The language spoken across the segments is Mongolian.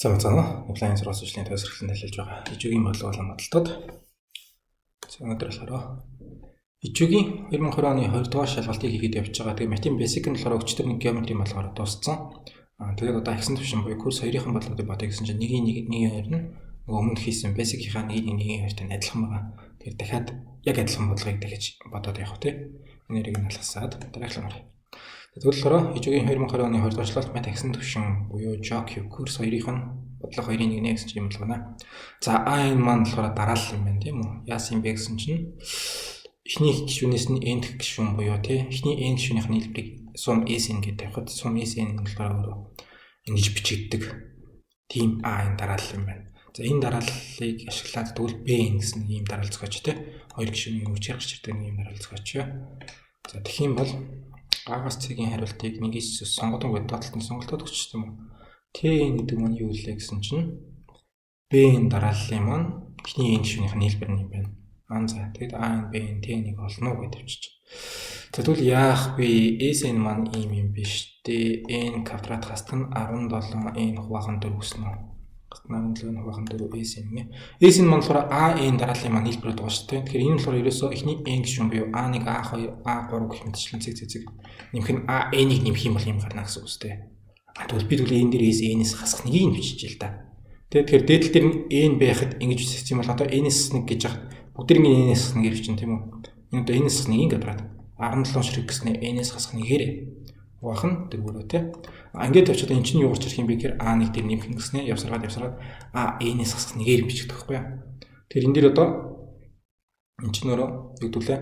Сайн байна уу? Офлайн сургууль сурчлалын тайлбарлалт хэлж байгаа. Ижүүгийн бодлого болон бодолтод. За өнөөдөр болохоор Ижүүгийн 2020 оны 2 дугаар шалгалтыг хийгээд явж байгаа. Тэгээ математик basic нь болохоор өчтөр нэг геометрийн болгоор дууссан. Тэгээд одоо ахисан төвшин буюу курс 2-ын бодлогыг бодъё гэсэн чинь 1-1 1-2 нь нөгөө өмнө хийсэн basic-ийнхаа 1-1 1-2-тай адилхан байгаа. Тэгэхээр дахиад яг адилхан бодлогыг дахиж бодоод явах тий. Энэ нэрийг нь алгасаад дараагийн харъя. Тэгвэл болохоор Ижүүгийн 2020 оны 2 дугаар шалгалт мат ахисан төвшин буюу JOQ курс 2-ын бодлого 2-ын 1 гэсэн чинь юм болгоно. За А-н маань болохоор дараалал юм байна тийм үү? Яасан юм бэ гэсэн чинь эхний гишүүнээс нь n дэх гишүүн буюу тий эхний n гишүүнийх нь нийлбэрийг сум SN гэж тавихад сум SN болохоор өөрөө ингэж бичигддэг. Тийм А-н дараалал юм байна. За энэ дарааллыг ашиглаад тэгвэл BN гэсэн ийм дараалал зохиоч тий. Хоёр гишүүний хүчээр гарч ирдэг нэг ийм дараалал зохиоч. За тэгэх юм бол А-гаас C-ийн хариултыг нэгээс сонгодог гэдэг доотлолтын сонголтод өгч юм уу? T-н гэдэг маань юу лээ гэсэн чинь B-н дарааллын маань эхний n гишүүнийх нь нийлбэр нь юм байна. Аа за тэгэд A, N, B, N, T-нийг олно гэж тавьчих. За тэгвэл яах вэ? SN маань ийм юм биш дээ. N квадрат хасдаг нь 17 n хуваах нь 4 гэсэн үү? 17 n хуваах нь 4 SN нэ. SN маань болохоор A, N дарааллын маань нийлбэр байгаа шүү дээ. Тэгэхээр энэ болохоор ерөөсөө эхний n гишүүн буюу A1, A2, A3 гэх мэтчлэн цэг цэг цэг нэмэх нь A, N-ийг нэмэх юм бол юм гарна гэсэн үг шүү дээ. А тэгвэл би тэгвэл энэ дээр S, N-ээс хасах нэгийг нь биччихээ л да. Тэгэхээр дээд тал дээр нь n байхад ингэж бичсэн юм бол одоо n-с 1 гэж яхад бүгдэрийн n-с 1-ээр бичнэ тийм үү? Энэ одоо n-с 1-ийн квадрат 17 ширхэг гэснээр n-с хасах 1-ээр хуваах нь 4-өө тий. А ингээд тавьчихад энэ чинь юу гарч ирэх юм бэ гэхээр a1 дээр нэмэх нь гэснээр явсараад явсараад а n-с хасах 1-ээр бичих байхгүй юу? Тэгэхээр энэ дээр одоо энэ чинь өөрөө юу гэдүүлээ?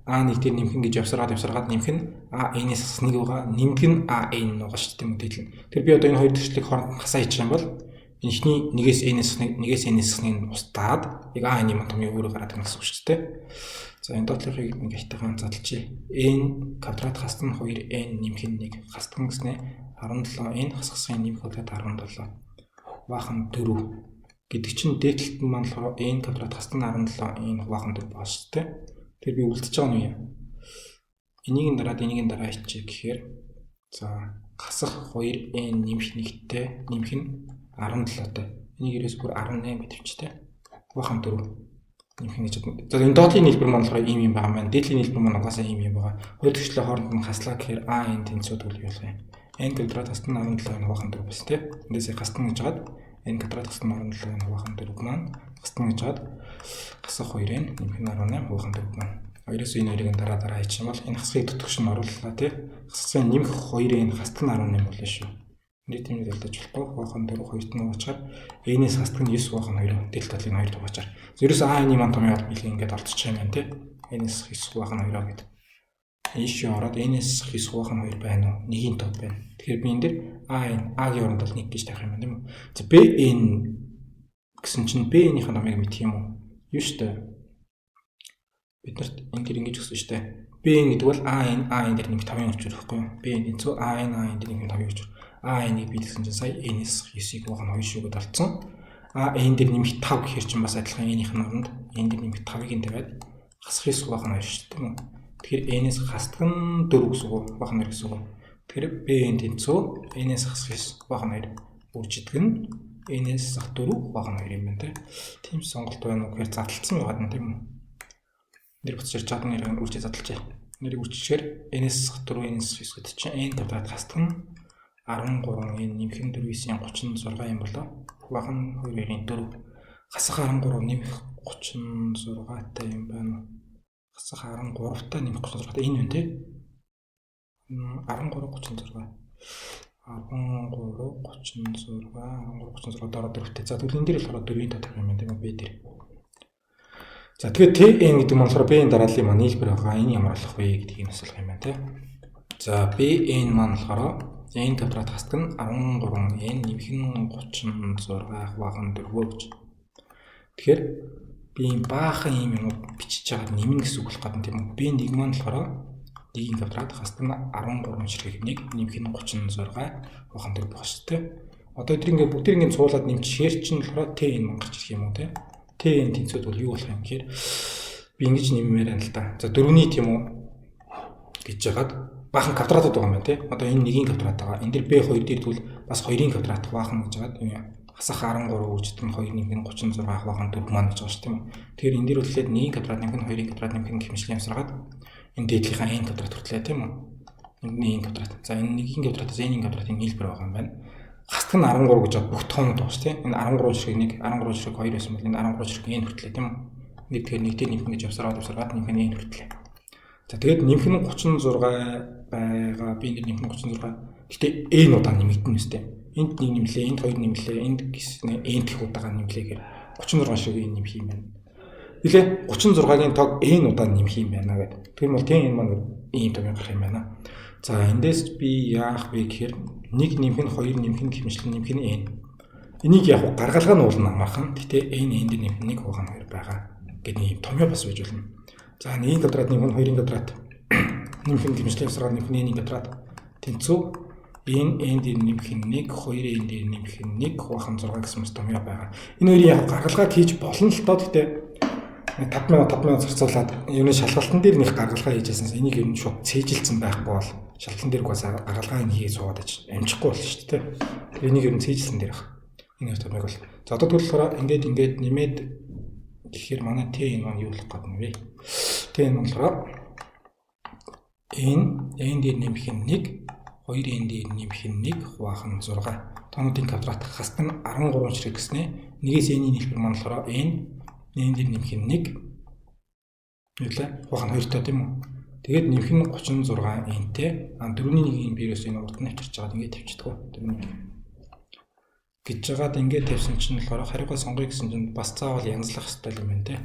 А1 дээр нэмэх нь гэж явсараад явсараад нэмэх нь а n-с хасах 1 байгаа. Нэмдэг нь а n байгаа шүү дээ тийм үү? Дээдлэн. Тэгэхээр би одоо энэ хоёр төршлийг хооронд хасаа хийчих юм бол эхний нэгээс n-с 1 нэгээс n-с 1-ийг устгаад яг а n-ийн мань томьёо өөрөө гараад ирнэ гэсэн үг шүү дээ. За энэ доотлохыг нэг ихтэйхэн задлжээ. N квадрат хасдаг нь 2 n нэмэх нь 1 хасдаг нь гэснээр 17 n хасгасгийн нэмэх болоод 17 хуваах нь 4 гэдэг чинь дээд талд нь маань болохоор n квадрат хасдаг нь 17 n хуваах нь 4 байгаа шүү дээ. Тэр би үлдчихэж байгаа нь юу юм? Энийг нь дараад энийг нь дараа хийчихье гэхээр за хасах 2 n нэмэх 1-тэй нэмэх нь 17-тай. Энийг ерөөс бүр 18 гэж тавьчих те. Хуваах нь 4 нэмэх нь гэж. За энэ доотлын нийлбэр маань болохоор ийм юм байгаа маань. Дээдлийн нийлбэр маань угаасаа ийм юм байгаа. Хоёр төгшлөө хооронд нь хаслаа гэхээр а n тэнцүү тэгвэл юу болох юм? N квадрат хасдаг нь 17 нь хуваах нь 4 бас те. Эндээс хасдаг гэж хагаад n квадрат хасдаг нь 17 нь хуваах нь 4 маань хасдаг гэж хагаад хасах 2 n нэмэх нь 18 хуваах нь 4 маань. Хоёроос энэ хоёрыг дараа дараа хийчих юм бол энэ хасхыг дутагш нь орууллаа тий. Хасхын нэмэх 2 n хасдаг нь 18 болно шүү. Энд тийм нэг алдаж болохгүй. Хуваах нь 4 хоёрт нь угаачаар n-ээс хасдаг нь 9 хуваах нь 2 дээд талын 2 дугаачаар. Ерөөс а n-ийн маань томьёо бэлэг ингээд олдчих юм байна тий. N-ээс 9 хуваах нь 2 гэдэг. Ийшээ ороод n-ээс 9 хуваах нь 2 байна уу? Нэгийн тоо байна. Тэгэхээр би энэ дэр а n а-гийн оронд бол 1 гэж тавих юм байна тийм үү? За b n гэсэн чинь b n-ийн томьёог мэдэх юм уу? Юу штэ. Бид нарт энэ дэр ингэж өгсөн штэ. B n гэдэг бол а n а n дээр нэмэх 5-ын өчвөр байхгүй юу? B n тэнцүү а n а n дээр нэмэх 5-ын өчвөр. А n-ийг би гэсэн чинь сая n-с 9-ийг хуваах нь 2 шүү гэдээ олцсон. А n дээр нэмэх 5 гэхэр чинь бас адилхан n-ийн оронд n дээр нэмэх 5-ыг нь тавиад хасах 9 хуваах нь 2 шүү тийм үү? Тэгэхээр n-с хасдаг нь 4 гэсэн үг, хуваах нь 2 гэсэн үг. Тэгэхээр b n тэнцүү n-с хасах 9 хуваах нь 2 үржидэг нь n-с хасах 4 хуваах нь 2 юм байна тийм. Тийм сонголт байна уу гэхээр задлцсан байгаад нь тийм үү? Нэр буцаж чадна нэрийг үржиж задлжээ. Нэрийг үржихээр n-с хасах 4 n-с 9 гэдэг чинь n квадрат хасдаг нь 13 n нэмэх нь 4 9 36 юм болоо. Хуваах нь 2 2-ын 4. Хасах 13 нэмэх 36-тай юм байна уу? Хасах 13-тай нэмэх 36-тай энэ байна тий. 13 36 13 36 13 36 дараа 4-тэй. За тэгвэл энэ дээр болохоор 4-ийн тоо тавих юм байна тийм үү? B дээр. За тэгэхээр TN гэдэг нь болохоор B-ийн дарааллын маань нийлбэр байгаа. Энэ ямар болох вэ гэдгийг асуулах юм байна тий. За BN маань болохоор n квадрат хасдаг нь 13 n нэмэх нь 36 хуваах нь 4 гэж. Тэгэхээр би ийм баахан ийм юмуд бичиж байгаа нэмнэ гэсэн үг болох гэдэг тийм үү? B1 маань болохоор 1-ийн квадрат хасдаг нь 13 ширхэг 1 нэмэх нь 36 хуваах нь 4 байх шүү дээ. Одоо эдгээр ингээд бүгд ингээд цуулаад нэмчихээр чинь болохоор T n маань гарч ирэх юм уу те? T n тэнцвэд бол юу болох юм гэхээр би ингэж нэммээр байна л да. За 4-ний тийм үү гэж яагаад баахан квадратууд байгаа юм байна тий. Одоо энэ 1-ийн квадрат байгаа. Энэ дэр B2 дээр тэгвэл бас 2-ын квадрат баахан гэж байгаа. Хасах 13 үржигдэх нь 2 нэмэх нь 36 хуваах нь 4 маань гэж байгаа шүү тийм үү. Тэгэхээр энэ дээр үлдээд 1 квадрат нэмэх нь 2 квадрат нэмэх нь гэх мэтлэн явсараад энэ дээдлийнхаа n квадрат хүртлээ тийм үү. Энд нь n квадрат. За энэ 1 квадратаас n квадратын нийлбэр байгаа юм байна. Хасдаг нь 13 гэж бүх тоонууд байгаа шүү тийм. Энэ 13 ширхэг 1, 13 ширхэг 2 байсан бол энэ 13 ширхэг n хүртлээ тийм үү. Нэг тэгэхээр нэг дээр нэмэх гэж явсараад явсараад нэмэх нь n хүртлээ. За тэгээд нэмэх нь 36 байгаа. Би энэ нэмэх нь 36. Гэтэ n удаа нэмэгдэнэ үстэй. Энд нэг нэмлээ, энд хоёр нэмлээ, энд гэснэ n гэх удаага нэмлээ гэхээр 36 шиг n нэмэх юм байна. Билээ 36-гийн тоог n удаа нэмэх юм байна гэдэг. Тэр бол тийм энэ маань ийм том гарах юм байна. За эндээс би яах вэ гэхээр 1 нэмэх нь 2 нэмэх нь гэх мэтлэн нэмэх нь n. Энийг яг гаргалгаа нь уулна амархан. Гэтэ n n дээр нэмэх нь 1 хуваах нь 2 байгаа гэдэг ийм томьёо бас байж болно. За 1 квадрат нэмэх нь 2 квадрат нэмэх нь гэх мэтлэн явсараад нэмэх нь n квадрат тэнцүү n n дээр нэмэх нь 1, 2 n дээр нэмэх нь 1 хуваах нь 6 гэсэн мэт томьёо байгаа. Энэ хоёрын яг гаргалгааг хийж болно л доо. Гэтэ 5 минут 5 минут зарцуулаад юуны шалгалтан дээр нэг гаргалгаа хийжсэнс энийг ер нь шууд цээжилсэн байхгүй бол шалгалтан дээр бас гаргалгаа энэ хийгээ суугаад аж амжихгүй болно шүү дээ. Тэр энийг ер нь цээжилсэн дээр баг. Энэ хоёр томьёог бол. За одоо тэгвэл болохоор ингээд ингээд нэмээд тэгэхээр манай T энэ маань юу болох гэдэг нь вэ? T энэ болохоор n n дээр нэмэх нь 1, 2 n дээр нэмэх нь 1 хуваах нь 6. Тоонуудын квадрат хасдаг нь 13 ширхэг гэснэ. Нэгээс n-ийн нийлбэр маань болохоор n n дээр нэмэх нь 1 нүлээ хуваах нь 2-той тийм үү? Тэгээд нэмэх нь 36 n-тэй. А 4-ний 1-ийн бирээс энэ урд нь авчирч байгаад ингээд тавьчихдаг. 4-ний 1 гэж жагаад ингээд тавьсан чинь болохоор хариугаа сонгоё гэсэн чинь бас заавал янзлах хэрэгтэй юм байна те.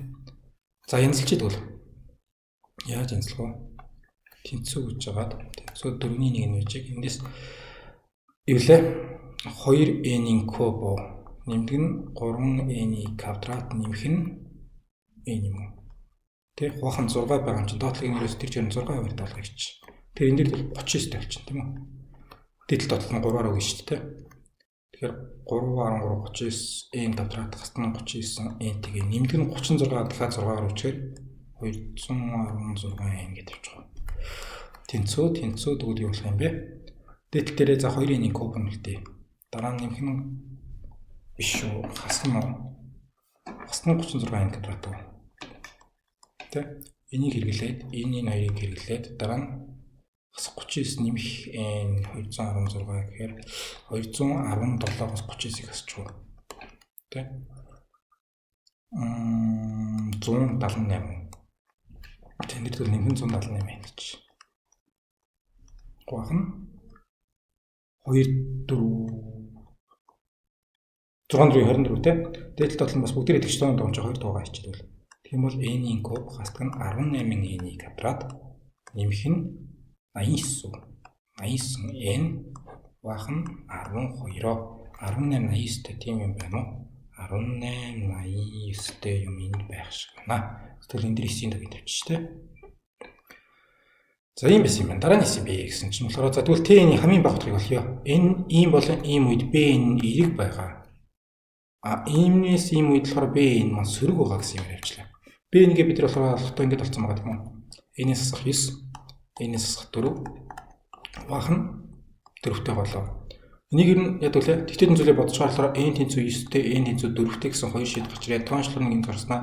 За янзлж идэг бол яаж янзлах вэ? Тэнцүү гэж жагаад тэнцүү 4-ний 1 нь үжиг эндээс ивлээ 2n-ийн куб нэмдэг нь 3n-ийн квадрат нэмэх нь n юм уу? Тэ хуваах нь 6 байгаа юм чинь доотлогийн нэрээс тэр чинь 6 хувиар даалгах гэж. Тэр энэ дээр бол 39 тавьчихна тийм үү? Дээдл доотлол нь 3-аар өгнө шүү дээ. Тэгэхээр 3.13 39 n квадрат хасна 39 n тэгээ нэмдэг нь 36 дахиад 6-аар үчээр 216 n гэж тавьчих. Тэнцүү тэнцүү тэгвэл юу болох юм бэ? Дээдл дээрээ за 2-ын 1 куб нь үлдээ. Дараа нь нэмэх нь биш шүү. Хасна уу? Хасна 36 n квадрат уу? Тэ? Энийг хэрэглээд энэ хоёрыг хэрэглээд дараа нь хас 39 нэмэх n 216 гэхээр 217-оос 39-ийг хасчих уу? Тэ? 178. Тэнд дээр нэмэх нь 178 гэж. Гуах нь 2 4 6 4 24 те. Дээдл доотлол нь бас бүгдээр итгэж тооны догч 2 тугаа хийчихвэл. Тэгэх юм бол n-ийн куб хасдаг нь 18 n-ийн квадрат нэмэх нь 89 89 n хуваах нь 12-оо 18 89-тэй тийм юм байна уу? 18 89-тэй юм энд байх шиг байна. Тэгвэл энэ дээр 9-ийн тогийг тавьчих те. За ийм байсан юм байна. Дараа нь 9 бэ гэсэн чинь болохоор за тэгвэл t-ний хамгийн бага утгыг олъё. Энэ ийм болон ийм үед b n эерэг байгаа. А иймнээс ийм үед болохоор b n маань сөрөг байгаа гэсэн юм явуулчлаа. B нэгээ бид нар болохоор олохдоо ингэж олцсон байгаа тийм үү? Энээс асах 9, энээс асах 4. Хуваах нь 4-тэй болоо. Энийг ер нь яг үлээ тэгтээ зүйлээ бодож болохоор n тэнцүү 9-тэй, n тэнцүү 4-тэй гэсэн хоёр шийд гарч ирээ. Тоончлол нэг зорсноо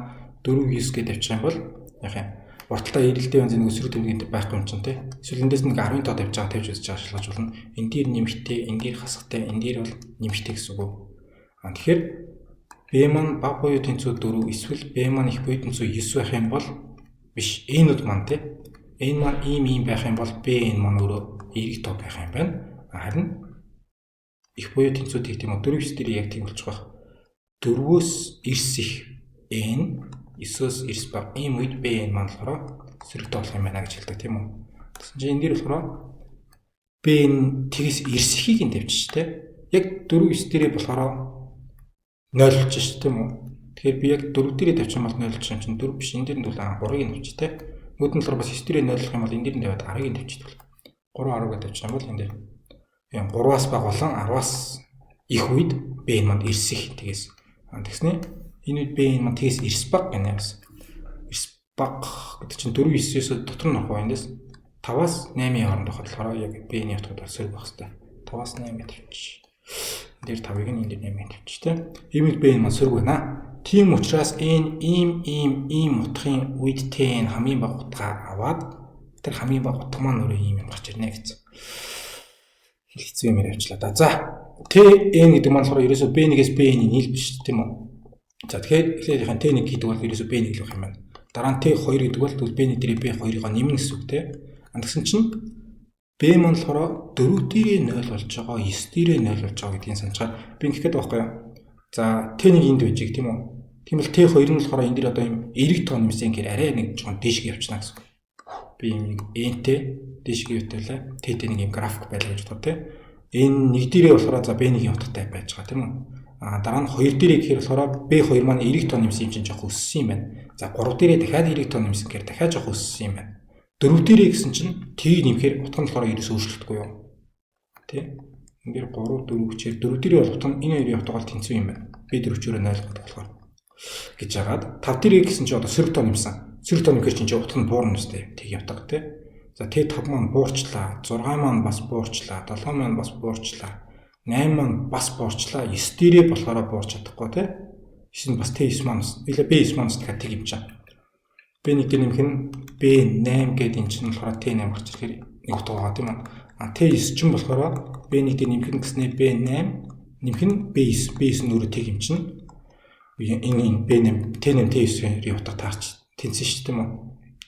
4 9 гэж тавьчих юм бол яг юм. Урталтаа эрэлтээ бензин нэг өсрөг тэмдэг байхгүй юм чинь тий. Эсвэл эндээс нэг 10 тоо тавьж байгаа тавьж үзэж байгаа шалгаж болно. Энэ дээр нэмэгтэй, энэ дээр хасахтай, энэ дээр бол нэмэгтэй гэсэн үг. А тэгэхээр B маань бага буюу тэнцүү 4 эсвэл B маань их буюу тэнцүү 9 байх юм бол биш n-үүд маань тий. N маань ийм ийм байх юм бол B n маань өөрөө эерэг тоо байх юм байна. Харин их буюу тэнцүү гэх юм уу 4 9 дээр яг тийм болчих واخ. 4-өөс эрс их n 9-өөс эрс бага ийм үед B n маань болохоор сөрөг тоо болох юм байна гэж хэлдэг тийм үү. Тэгсэн чинь энэ дээр болохоор B n тэгээс эрс ихийг нь тавьчих тий. Яг 4 9 дээрээ болохоор 0 болчих шүү тийм үү. Тэгэхээр би яг 4 дээрээ тавьчих юм бол 0 болчих юм чинь 4 биш энэ дээр нь бол 3-ыг нь тавьчих тий. Нөгөөд нь болохоор бас 9 дээрээ 0 болох юм бол энэ дээр нь тавиад 10-ыг нь тавьчих. 3 10 гэж тавьчих юм бол энэ дээр юм 3-аас бага болон 10-аас их үед B n манд эрс их тэгээс. Тэгснэ энэ үед B n манд тэгээс эрс бага гэнэ бас. Эрс бага гэдэг чинь 4 9-өөс дотор нь орох уу эндээс 5-аас 8-ийн хооронд байхад болохоор яг B-ний утгад бол сөрөг байх хэвээр. 5-аас 8 гэж тавьчих. Энэ дээр 5-ыг нь энэ дээр 8-ыг тавьчих те. Ийм л B маань сөрөг байна. Тийм учраас энэ ийм ийм ийм утгын үед T нь хамгийн бага утгаа аваад тэр хамгийн бага утга маань өөрөө ийм юм гарч ирнэ гэсэн. Хэцүү юм ярьчлаа да. За T N гэдэг маань болохоор ерөөсөө B1-ээс B-ний нийл биш тийм үү? За тэгэхээр эхлээд яхан T1 гэдэг бол ерөөсөө B1 л байх юм байна. Дараа нь T2 гэдэг бол тэгвэл B1 дээр B2-ыг нэмнэ гэсэн үг тийм. Тэгсэн чинь B маань болохоор 4 дээрээ 0 болж байгаа, 9 дээрээ 0 болж байгаа гэдгийг санацгаар би ингэх гээд байгаа байхгүй юу? За T1 энд байж тийм үү? Тийм бол T2 нь болохоор энэ дээр одоо ийм эерэг тоо нэмсэн гэхээр арай нэг жоохон дээшгээ явчихна гэсэн үг. Би ийм нэг N-тэй дээшгээ явтайлаа. T-тэй нэг ийм график байлаа гэж бодоо тийм. Энэ нэг дээрээ болохоор за B1-ийн утгатай байж байгаа тийм үү? А дараа нь 2 дээрээ гэхээр болохоор B2 маань эерэг тоо нэмсэн юм чинь жоох өссөн юм байна. За 3 дээрээ дахиад эерэг тоо нэмсэн гэхээр дахиад жоох өссөн юм байна. 4 дээрээ гэсэн чинь T нэмэхээр утга нь болохоор ерөөсөө өөрчлөгдөхгүй юу? Тэ? Энэ дээр 3 4 гэчээр 4 дээрээ бол утга нь энэ хоёрын утга бол тэнцүү юм байна. B4 чөөрөө 0 гэдэг болохоор гэж яагаад 5 дээрээ гэсэн чинь одоо сөрөг тоо нэмсэн. Сөрөг тоо нэмэхээр чинь утга нь буурна үстэй. Тэг явдаг тий. За T5 маань буурчлаа, 6 маань бас буурчлаа, 7 маань бас буурчлаа, 8 маань бас буурчлаа, 9 дээрээ болохоор буурч чадахгүй тий. 9 нь бас T9 маань бас илүү B9 маань бас дахиад тэг юм чаа. B1 дээр нэмэх нь B8 гэдэг энэ чинь болохоор T8 гарч ирэхээр нэг утга байгаа тийм үү. А T9 чинь болохоор B1 дээр нэмэх нь гэснээр B8 нэмэх нь B9, B9 нь өөрөө тэг юм чинь. Энэ B8 T8 T9-ийн утга таарч тэнцэн шүү дээ тийм үү.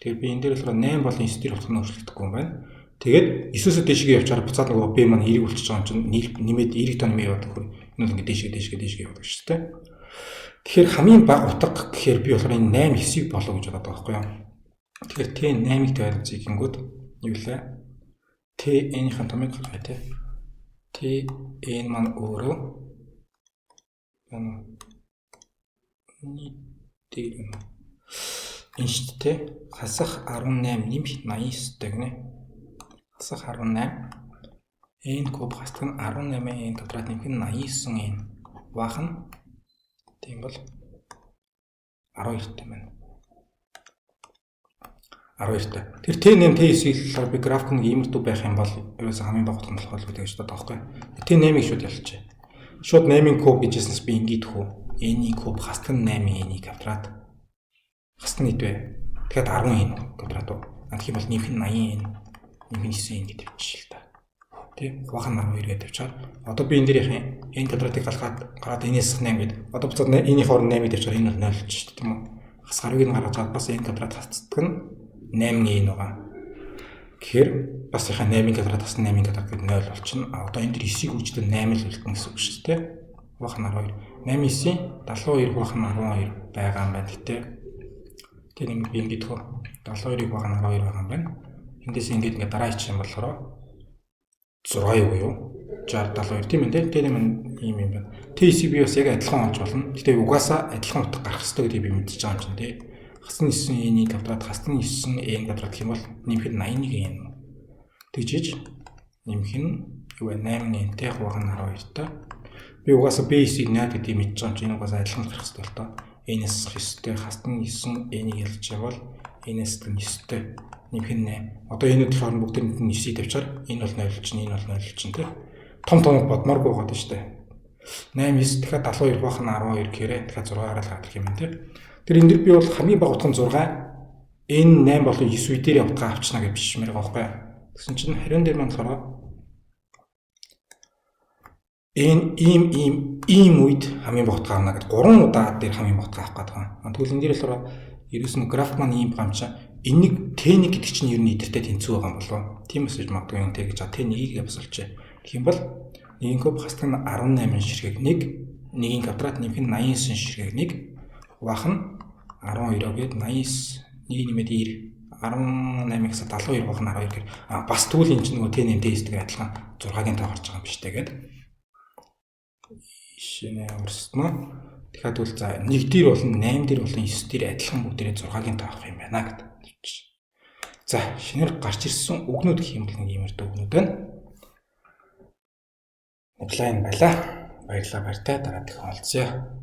Тэгэхээр би энэ дээр болохоор 8 болон 9 дээр утга нь өөрчлөгдөхгүй юм байна. Тэгээд 9-өөс дээшгээ явчаар буцаад нөгөө B маань эерэг болчихж байгаа юм чинь нэмээд эерэг тоо нэмээ яваад өгөхөр энэ бол ингээд дээшгээ дээшгээ дээшгээ явдаг шүү дээ. Тэгэхээр хамгийн бага утга гэхээр би болохоор энэ 8 9-ийг болов гэж бодоод байгаа байхгүй юу. Тэгэхээр T 8-ыг тавиад үзье гингүүд юу лээ? T n-ийн томыг гаргая те. T n маань өөрөө энэ дээр юм. Энэ шүү дээ. Хасах 18 нэмэх 89 гэнэ. Хасах 18 n куб хасдаг нь 18 n квадрат нэмэх нь 89 n. Ваах нь тийм бол 12-тэй байна. 12-тэй. Тэр T8 T9-ийг болохоор би график нэг иймэрдүү байх юм бол ерөөсөө хамгийн бага утга нь болохоор л гэж боддог байхгүй. T8-ийг шууд ялчихъя. Шууд 8-ын куб гэжсэнээс би ингэдэг хүү. N-ийн куб хасдаг нь 8 n квадрат. Хасдаг нь хэд вэ? Тэгэхээр 10 n квадрат уу. Тэгэх юм бол нэмэх нь 80 n, нэмэх нь 9 n гэж тавьчих л та. Тэ? Хуваах нь 12 гэж тавьчихаар. Одоо би энэ дээр яхин n квадратыг галгаад гараад n-ээс 8 гээд одоо буцаад n-ийн хооронд 8-ыг тавьчихаар энэ бол 0 болчих шүү дээ, тийм үү? Хас гарыг нь гаргаж аваад бас n квадрат хасдаг нь 8 n байгаа. Тэгэхээр бас яхаа 8 квадрат хас 8 квадрат гэдэг 0 болчихно. А одоо энэ дэр 9-ийг үржихдээ 8 л үлдэнэ гэсэн үг шүү дээ. Хуваах нь 12. 8 9-ийн 72 хуваах нь 12 байгаа юм байна. Гэтэ тэр юм би ингэдэг хөө 72-ыг хуваах нь 12 байгаа юм байна. Эндээс ингээд ингээд дараа ичих юм болохоор 6 юу юу? 60 72 тийм ээ. Тэр юм ийм юм байна. T9-ийг би бас яг адилхан олж болно. Гэтэ угаасаа адилхан утга гарах хэрэгтэй гэдгийг би мэдчихэж байгаа юм чинь тий. Хас нь 9 n-ийн квадрат, хас нь 9 n квадрат гэх юм бол нэмэх нь 81 n. Тэгжиж нэмэх нь юу вэ? 8 n-тэй хуваах нь 12-тай. Би угаасаа B9-ийг 0 гэдгийг мэдчихэж байгаа юм чинь энэ угаасаа адилхан гарах хэрэгтэй л тоо. N-ээс 9-тэй хас нь 9 n-ийг ялж явбал n-ээс 9-тэй нэмэх нь 8. Одоо энэ үдийн хооронд бүгд нь 9-ийг тавьчихаар энэ бол 0 чинь энэ бол 0 чинь тий. Том томог бодмооргүй байгаа шүү дээ. 8 9 дахиад 72 хуваах нь 12 гэхээр дахиад 6-аар л гарах юм байна тий. Тэр энэ дэр би бол хамгийн бага утга нь 6 энэ 8 болон 9 үе дээр утга авчна гэж бичмээр байгаа байхгүй. Тэгсэн чинь 20 дээр маань болохоор энэ ийм ийм ийм үед хамгийн бага утга авна гэд 3 удаа дээр хамгийн бага утга авах гэдэг байгаа. Тэгвэл энэ дээр болохоор ерөөс нь график маань ийм байгаа юм чинь энийг T1 гэдэг чинь ер нь эдэртэй тэнцүү байгаа юм болов. Тийм бас гэж магадгүй энэ T гэж T1-ийг бас олчээ. Тэгэх юм бол 1 куб хасдаг нь 18 ширхэг 1, 1-ийн квадрат нэмэх нь 89 ширхэг 1 хуваах нь 12 гээд 89 1 нэмээд 90 18-аас 72 хуваах нь 12 гэхээр бас тэгвэл энэ чинь нөгөө T8 T9 гэдэг адилхан 6-гийн тоо гарч байгаа юм биш үү гээд шинэ өрснө. Тэгэхээр тэгвэл за 1 дээр болон 8 дээр болон 9 дээр адилхан бүгдээрээ 6-гийн тоо авах юм байна гэдэг. За шинээр гарч ирсэн үгнүүд гэх юм бол нэг иймэрдүү үгнүүд байна. Офлайн байлаа. Баярлалаа баяртай. Дараа дахин уулзъя.